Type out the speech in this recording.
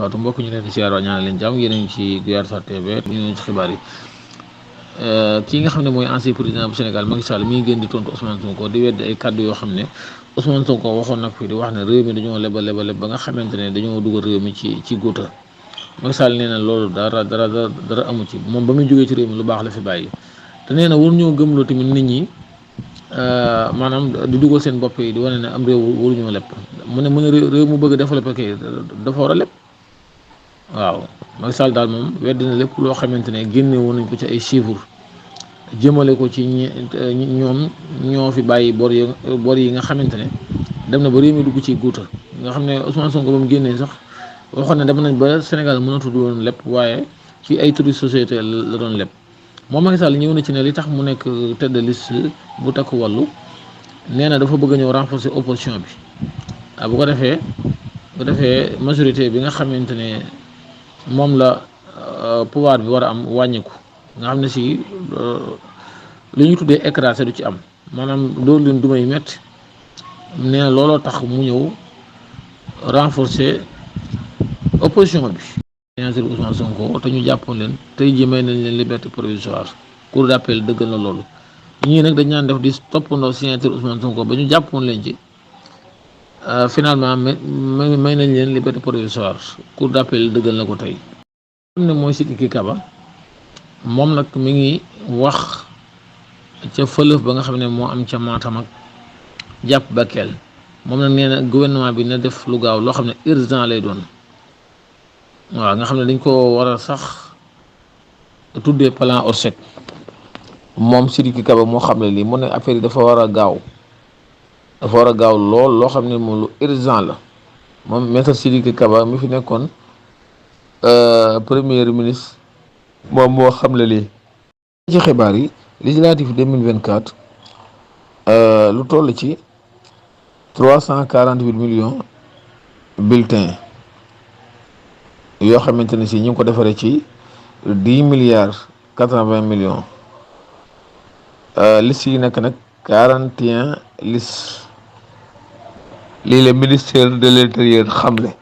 barakaatu mbokk ñu leen di siyaar waa ñaanal leen jàmm yéen a ngi ci Guyaar TV ñu ci xibaar yi kii nga xam ne mooy ancien président bu Sénégal Macky Sall mi ngi gën di tontu Ousmane Sonko di weddi ay kàddu yoo xam ne Ousmane Sonko waxoon nag fii di wax ne réew mi dañoo leba ba nga xamante ne dañoo dugal réew mi ci guuta Macky Sall nee na loolu dara amu ci moom ba muy jógee ci réew mi lu baax la fi bàyyi te nee na war ñoo gëmloo tamit nit ñi maanaam di dugal seen bopp yi di wane ne am réew waruñoo lepp mu ne réew mu bëgg a développé kay dafa war a lepp waaw Macky Sall daal moom weddi na lépp loo xamante ne génne woon nañ ko ci ay chiffres jëmale ko ci ñoom ñoo fi bàyyi bor yi nga xamante ne dem na ba réew mi dugg ci guuta nga xam ne Ousmane Sonko ba mu génnee sax waxoon ne dem nañ ba Sénégal mënatul woon lépp waaye ci ay turi société la doon lépp moom Macky Sall ñëw na ci ne li tax mu nekk tête de liste bu takku wàllu nee na dafa bëgg a ñëw renforcer opposition bi bu ko defee majorité bi nga xamante ne moom la pouvoir bi war a am wàññiku nga xam ne si li ñu tuddee écrasé du ci am maanaam loolu leen dumay metti nee na looloo tax mu ñëw renforcer opposition bi. Sénateur Ousmane Sonko te ñu jàppoon leen tey jii may nañ leen liberté provisoire cour d'appel dëggal na loolu ñii nag dañ naan def di toppandoo signature Ousmane Sonko ba ñu jàppoon leen ci finalement may nañ leen liberté provisoire cour d'appel dëggal na ko tey. xam ne mooy Sidiki Kaba moom nag mi ngi wax ca fëlëf ba nga xam ne moo am ca Matam ak jàpp Bakel moom nag nee na gouvernement bi na def lu gaaw loo xam ne urgent lay doon. waaw nga xam ne dañ ko war a sax tuddee plan Orsec moom Sidiki Kaba moo xam ne lii mu ne affaire yi dafa war a gaaw lool loo xam ne moom lu urgent la moom maître Sidiki Kaba mi fi nekkoon premier ministre moom moo xam ne lii ci xibaar yi législatif 2024 lu toll ci 348 millions bulletins yoo xamante ne si ñu ngi ko defaree ci 10 milliards 80 millions liste yi nekk nag 41 liste lii la ministère de l'intérieur xamle.